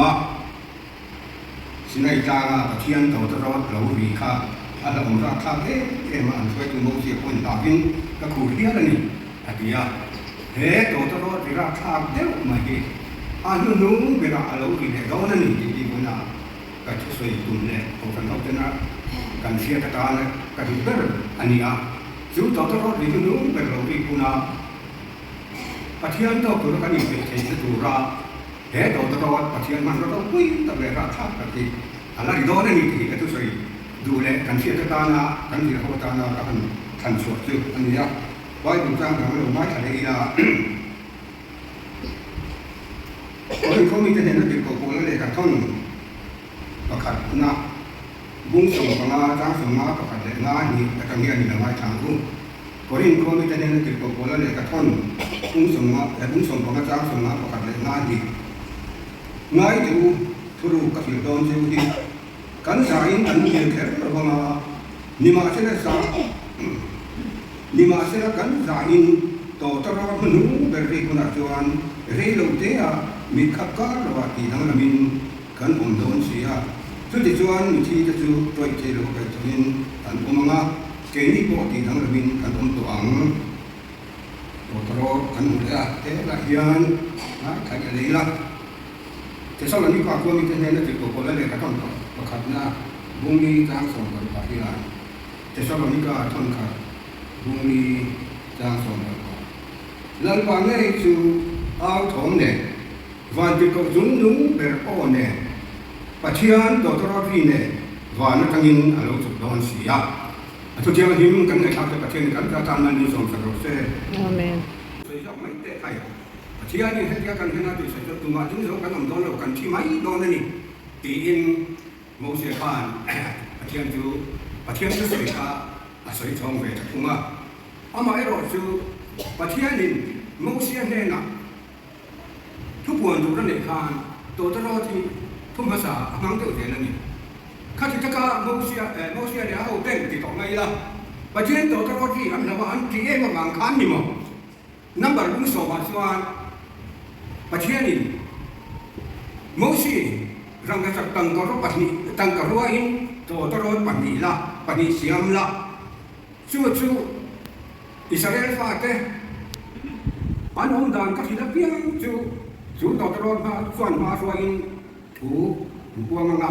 a. Sinai tlanga Pathian tawtawrawt lo ri kha a hlauhawm rakthlak em em a, an hruaitu Mosia pawhin hlauhin ka khur hial a ni, a ti a. He tawtawrawt ri rakthlak deuh mai hi a hnuhnung berah a lo ri leh dawn a ni tih hi vawiinah ka thusawi tum leh kohhran hotena kan hriat atana ka duh ber a ni a. Chu tawtawrawt ri hnuhnung ber lo rik huna Pathian tawk tura kan inpeih theihna tura He tawtawrawt Pathian hmanraw ropui tak leh rahthlak tak hi a la ri dawn a ni tih hi ka thusawi duh leh kan hriat atana kan zir ho atana ka han thlan chhuah chu a ni a. Bible chang dang lo ngaithla leh ila Korin khaw mite hnena tirhkoh pawhna lehkha thawn pakhatna bung 15 chang 50 pakhat leh nga hnih atang hian i la ngaithla ang u. Korin khua mite hnena tirhkoh Paula lehkha thawn bung 50 eh bung 15 chang 50 pakhat leh nga hnih ngai teh u, thuruk ka hrilh dawn cheu hi kan zain kan muhil kher lo vang a, nimahsela za nimahsela kan zain tawtawrawt hmanung ber rik hunah chuan rei lo tea mit khap kar lovah tih danglamin kan awm dawn si a, chutichuan mithi te chu tawih thei lo kaihthawhin an awm ang a. Keini pawh tih dang lovin kan awm tawh ang. Tawtawrawt kan hmu leh a, helah hian ngaithla i lei la. Thesalonika khua mite hnena tirhkoh Paula lehkha thawn pakhatna Bungli tlang 16 hian Thesalonika thawnkhat Bungli tlang 16 Lalpa ngei chu au thawm nen, van tirhkoh chung nung ber aw nen, Pathian tawtawrawt ri nen van atangin a lo chuk dawn si a. A thuthianghlim kan ngaihthlak te Pathianin kan ta tan nan min sawmsak rawh se. Amen. Sawi zawk mai teh khai. Pathianin hetia kan hena tih sawi chu tumah ding zo kan awm dawn lo, kan thi mai dawn a ni tiin Moses khan Pathian chu Pathian thusawi kha a sawi chhawng ve ta thung a. Amaherawh chu Pathianin Mosia hnenah Thupuan tur a neih khan tawtawrawt hi thu hmasa a hmang deuh zel a ni. Khati taka Mosia eh Mosia leh a hoten ti tawh mai ila, Pathian tawtawrawt hi an hlau a, an ti em avang khan ni maw? Number bung sawmah chuan Pathianin Mosi rangkachak tangkaraw pahnih tangkaruain tawtawrawt pahnih la pahnih siam la chu chu Israel fate an awm dan ka hrilh apiang chu chu tawtawrawt hma chuan hma hruaiin thu an puang ang a,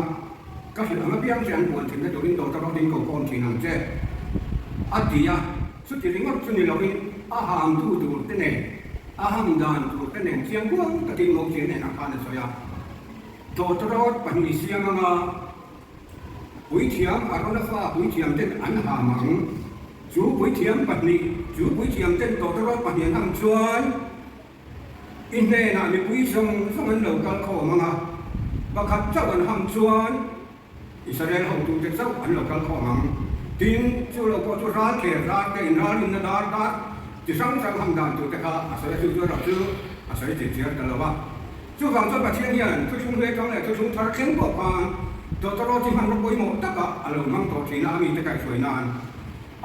ka hrilh ang apiang che an puan thinna turin tawtawrawt in ko khawm thin ang che, a ti a. Chuti ringawt chu ni loin a hamtu tur te nen, a ham dan tur te nen chiang kuang takin Moses hnenah khan a sawi a. Tawtawrawt pahnih siam anga Puithiam Arona fa puithiam ten an ham ang. Chu puithiam pahnih, chu puithiam ten tawtawrawt pahnih an ham chuan i hnenah mipui zawng zawng an lo kal khawm ang a, pakhat chauh an ham chuan Israel hotute chauh an lo kal khawm ang. Tin, chu lo pawh chu ral tler rar te, inralrinna dar dar chi hrang hrang ham dan tur te kha a sawi a, chu chu erawh chu a sawi chip chiar ta lo a. Chuvang chuan Pathian hian thuthlung hlui atang leh thuthlung thar thleng pawh khan tawtawrawt hi hmanraw pawimawh takah a lo hmang tawh thin a, a mite kaihhruai nan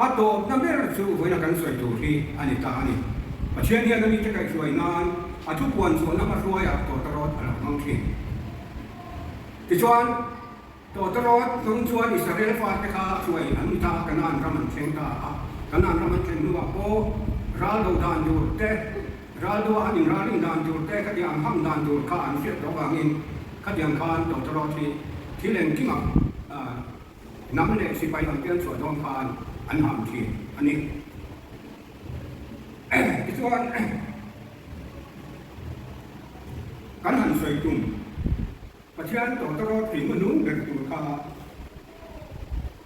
a tawpna ber chu vawiina kan sawi tur hi a ni ta a ni. Pathian hian a mite kaihhruai nan a thupuan chhuahna hmahruaiah tawtawrawt a lo hmang thin. Tichuan, Tawtawrawt hnung chuan Israel fate kha hruai an ni ta a, Kanaan ram an thleng ta a. Kanaan ram an thlen hnuah pawh ral do dan tur te, ral doa an inralrin dan tur te, khatiang an ham dan tur kha an hriat tawh avangin khatiang khan tawtawrawt hi thil engkimah hnam leh sipai an pian chhuah dawn khan an ham thin a ni. Tichuan, kan han sawi tum. Pathian tawtawrawt thei hmanung ber tur kha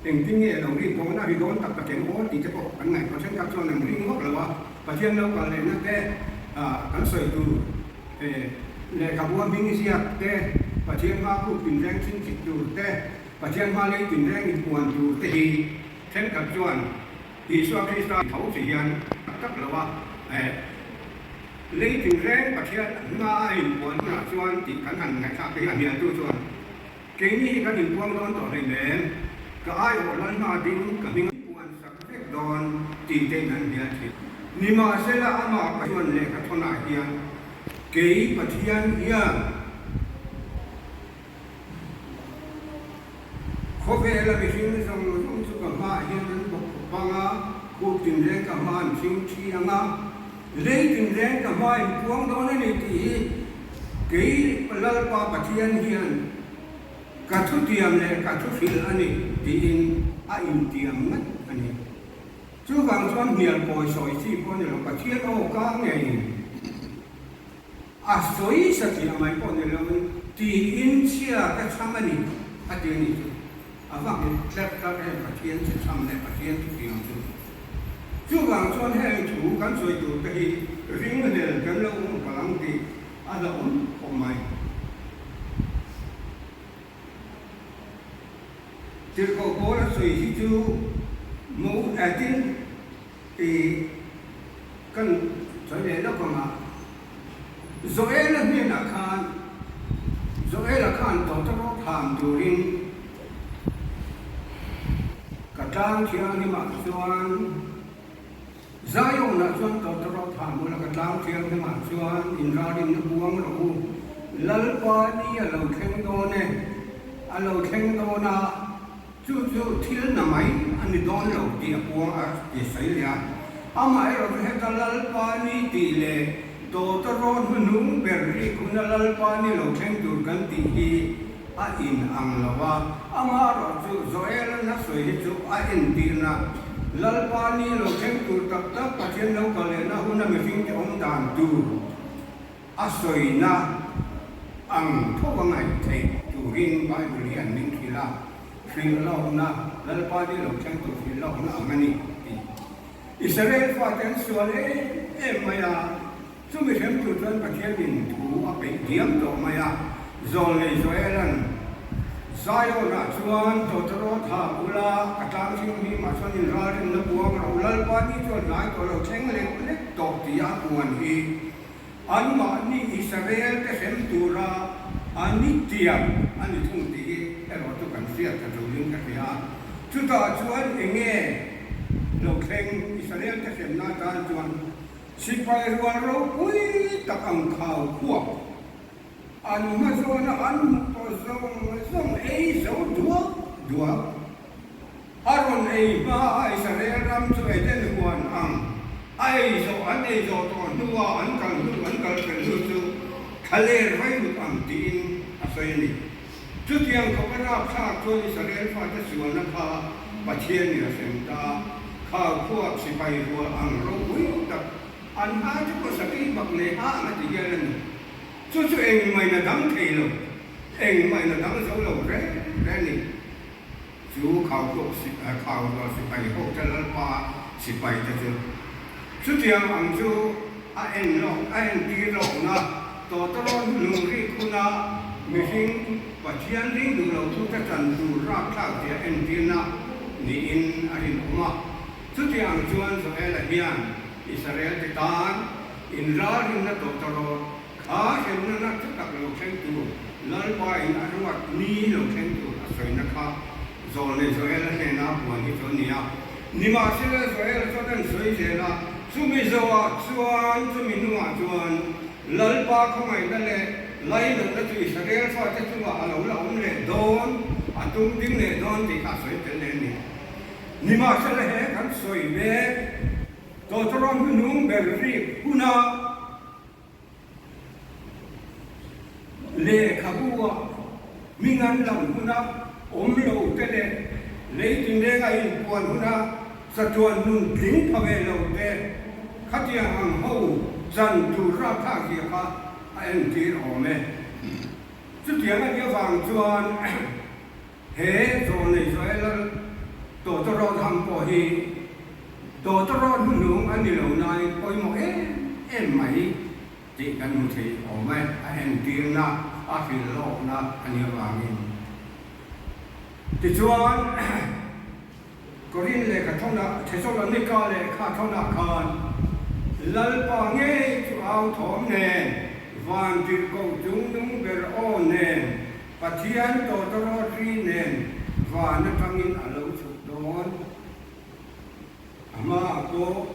engtin nge a lo rik dawn a, ri dawn tak tak em aw tih te pawh kan ngaihtuah thenkhat chuan an ring vak lo a. Pathian lo kal lehna te kan sawi tur lehkhabu a hming ziak te, Pathian hma khup tinreng chhinchhit tur te, Pathian hma lei tinreng inpuan tur te hi thenkhat chuan Isua Krista tho chi hian tak tak lo a. Lei tinreng Pathian hma a inpuan hunah chuan tih kan han ngaihthlak te hi a hnialtu chuan keini hi kan inpuang dawn tawh hleinem, ka aiawh lal hma ding ka hming a inpuan sak vek dawn tih te in an hnial thin. Nimahsela amah Pathian lehkha thawnah hian kei Pathian hian. Khawvela mihring zawng zawng chu ka hmaah hian an bawk khawp ang a, khup tinreng ka hma an thing thi ang a, lei tinreng ka hma in puang dawn a ni tih hi kei Lalpa Pathian hian ka thutiam leh ka thuhrilh a ni tiin a intiam ngat a ni. Chuvang chuan hnial kawi sawi chi pawh a ni lo, Pathian aw ka ngeiin a sawi satliah mai pawh ni loin tiin chhia ka chham a ni a ti a nih chu. A va nghet tlat tlat em Pathian che chham leh Pathian thutiang chu. Chuvang chuan heng thu kan sawi tur te hi ringhlel kan lo awm palh ang tih a hlauhawm khawp mai. Tirhkoh pawl a sawi hi chu mo tin i kan sawi leh lawk ang a, Joela hnenah khan Joela khan tawtawrawt ham turin ka tlang thianghlimah chuan Zion-ah chuan tawtawrawt ham ula, ka tlang thianghlimah chuan inralrinna buang rawh u. Lalpa ni a lo thleng dawn e, a lo thleng dawn a, chu chu thil na mai a ni dawn lo tih a puang a ti sawi leh a. Amaherawhchu heta Lalpa ni tih leh tawtawrawt hnuhnung ber rik huna Lalpa ni lo thleng tur kan tih hi A in ang lo a, amaherawh chu Joel na sawi hi chu a entirna, Lalpa ni lo thleng tur tak tak Pathian lo kal lehna huna mihringte awm dan tur a sawina ang tho a ngaih theih turin Bible hian min hrilh a, hrilh lohna, Lalpa ni lo thleng tur hrilh lohna ang a ni tih. Israel fate an sual em em mai a. Chumi hrem tur chuan Pathianin thu a peih diam tawh mai a, Zawlnei Joela'n Zion-ah chuan tawtawrawt ha bula ka tlang thinghlimah chuan inralrinna buang rawh u, Lalpa ni chuan hnai tawh lo thleng lek lek tawh tih a puan hi anmahni Israel te hrem tura a ni tiam a ni thung tih hi erawh chu kan hriat ta tulin ka hria a. Chutah chuan enge lo thleng Israel te hremna atan chuan Sipai rual ropui tak ang khau khuap an hma zawna an hmuh tawh zawng zawng ei zo duak duak. A rawn ei hma a Israel ram chu Eden huan ang a ei zawh an ei zawh tawh hnua an kal hnu an kal fel hnu chu thlaler vaimut ang tiin a sawi a ni. Chutiang khawpa rapthlak chuan Israel fate sualna kha Pathianin a hrem ta a, khau khuap sipai rual ang ropui tak an hma chu pawh sakei bak nei ha ang a ti hial a ni. Chu chu engmah in a dang thei lo, engmah in a dang zo lo reng reng a ni. Chu khau khuap khau rual sipai ho te Lalpa sipai te chu chutiang ang chu a en lawk a entir lawkna tawtawrawn hnung rik huna mihring Pathian ring duh lo thute chan tur rapthlak zia entirna niin a rinawm a. Chutiang chuan Joela hian Israel te tan inralrinna tawtawrawn Kha hremna nasa tak lo thleng tur, Lalpa in a ruat ni lo thleng tur a sawina kha Zawlnei Joel-a hnena puan hi chu a ni a. Nimahsela Joel chuan an sawi zel a, chumi zoah chuan, chumi hnungah chuan Lalpa khawngaihna leh lainawtna chu Israel fate chungah a lo la awm leh dawn, a tum ding leh dawn tih kha a sawi tel leh a ni. Nimahsela he kan sawi mek tawtawrawn hnuhnung ber rik huna, Lehkhabu-a hming an lam huna awm lo te leh lei tinreng a inpuan huna chatuan nun tling pha ve lo te khatiang ang ho chan tur rapthlak zia kha a entir awm e. Chutiang a nih avang chuan He Zawlnei Joel-a tawtawrawt ham pawh hi tawtawrawt hnuhnung a ni lo nain pawimawh em em mai tih kan hmu thei awm e, a entirna, a hrilhlawkna a nih avangin. Tichuan, Korin lehkha thawnah, Thesalonika lehkha thawnah khan Lalpa ngei chu au thawm nen, vantirhkoh chungnung ber aw nen, Pathian tawtawrawt ri nen van atangin a lo chhuk dawn. Amah pawh,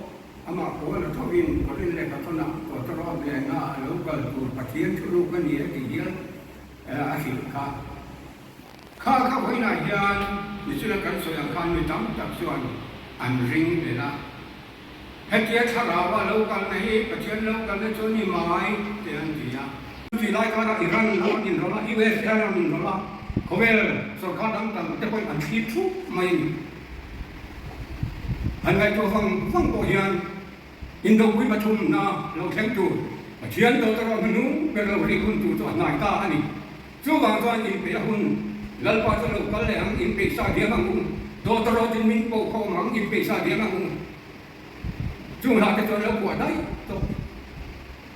amah pawh la thovin Korin lehkha thawnah tawtawrawt nena a lo kal tur Pathian thuruk a ni a tih hian a hrilh kha. Kha kha vawiinah hian nichina kan sawi ang khan mi tam tak chuan an ring vel a. Hetia thlarau a lo kalna hi Pathian lo kalna chu a ni mai te an ti a. Chutih lai karah Iran a rawn inrawlh a, USA a rawn inrawlh a, khawvel sorkar dang tam te pawhin an thlir thup mai a ni. Han ngaihtuah vang vang pawh hian Indopui pathumna lo thleng tur Pathian tawtawrawh hnuhnung ber lo rik hun tur chu a hnai ta a ni. Chuvang chuan inpeih a hun, Lalpa chu lo kal leh ang, inpeih sa diam ang u, tawtawrawtin min pawh khawm ang, inpeih sa diam ang u. Chung hla te chuan lo kuah daih tawh.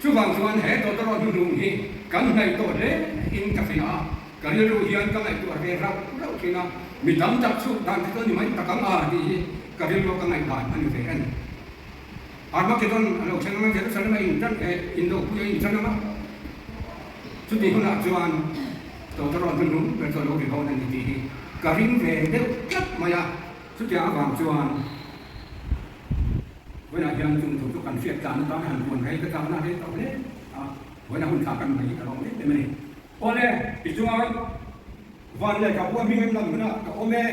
Chuvang chuan he tawtawrawt hnuhnung hi kan hnaih tawh hle in ka hria a, ka rilru hian ka ngaihtuah ve rauh rauh thin a, mi tam tak chhuk dan te chu a ni mai tak ang a tih hi ka rilru ka ngaihdan a ni ve a ni. Armageddon a lo thleng ang a, Jerusalem a intan eh indopui a intan ang a, chutih hunah chuan tawtawrawt hnuhnung ber chu a lo ri dawn a ni tih hi ka ring ve deuh tlat mai a. Chutiang avang chuan vawiinah hian chung thu chu kan hriat tlan atan han huan rei ka chakna rei tawh hle a, vawiinah hun thla kan nei hi ka lawm em em a ni. Awle, tichuan van lehkhabu a hming an lam hunah ka awm e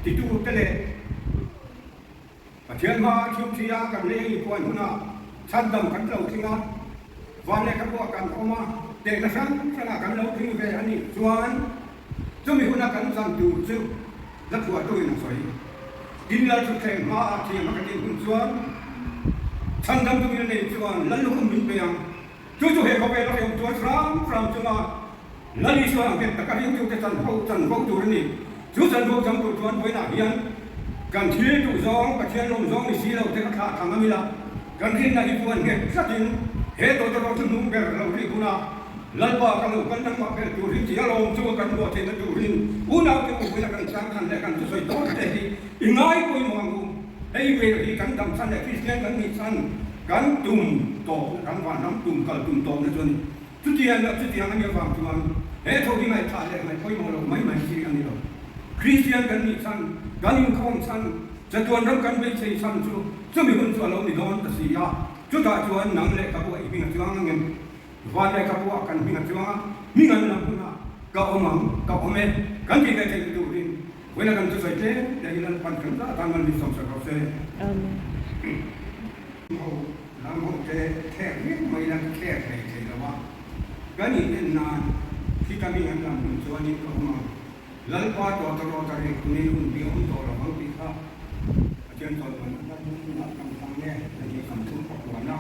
titu te leh Pathian hma thilthia kan leng inpuan hunah chhandam kan lo tling a, van lehkhabu ah kan awm a, tehna hrang hrangah kan lo tling ve a nih chuan Chumi huna kan chan tur chu la phuahtuin a sawi. Tin, Lal thutthleng hmaah thiam a ka tin hun chuan chhandamtu min nei chuan Lal lukhum min pe ang. Chu chu he khawvel a hrehawm tuar hram hram chunga Lal Isua ang nghet taka ringtute chanvo chanvo tur a ni. Chu chanvo chang tur chuan vawiinah hian kan thil duh zawng, Pathian lawm zawng ni si lo te ka thlah thang a mila kan rinna hi puan nghet tlatin he tawtawrawt chu hnung ber lo rik hunah Lalpa ka lo kal nangmah vel turin ti a lawm chu kan ruah theihna turin unaute upuina kan chang khan leh kan thusawi dawn te hi i ngai pawimawh ang u. Hei vel hi kan dam chhan leh Kristian kan nih chhan kan tum tawpna kan vanram tum kal tum tawpna chu a ni. Chutiang leh chutiang a nih avang chuan he tho hi ngaihthah leh ngaih pawimawh loh mai mai chi a ni lo. Kristian kan nih chhan, kan inkhawm chhan, chatuan ram kan beisei chhan chu chumi hun chu a lo ni dawn ta si a. Chutah chuan nang leh ka buai i hming a chuang ang em? Van leh ka buah kan hming a chuang a, hming an lam hunah ka awm ang, ka awm e, kan tih ve theih turin vawiina kan thusawi tlem te hi Lalpan kan zah atan man min sawmsak rawh se. Amen. Ho lam ho te thlek viau mai ila ka thlek hlei thei lo a, kan in en nan khita hming an lam hun chuanin ka awm ang, Lalpa tawtawrawt a rik hunin hun bi a awm tawh lo ang tih kha Pathian chawlhman a hla hunah kan hmang nge, hei hi kan thum pakuana.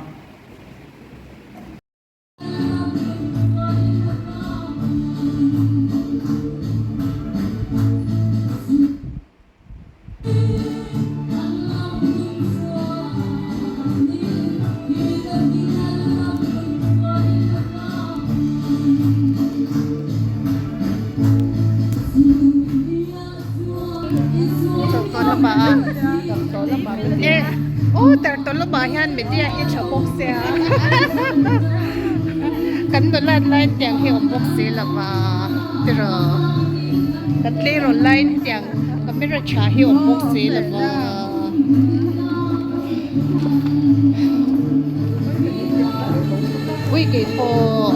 Aw tartaw lamah hian media hi tha bawk sia kan nulat lai tiang hi awm bawk si lo va tiraw kan tleirawl lai tiang camera tha hi awm bawk si lo va. Ui keipawh.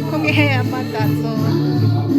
Khawnge hei a hman dah sawn.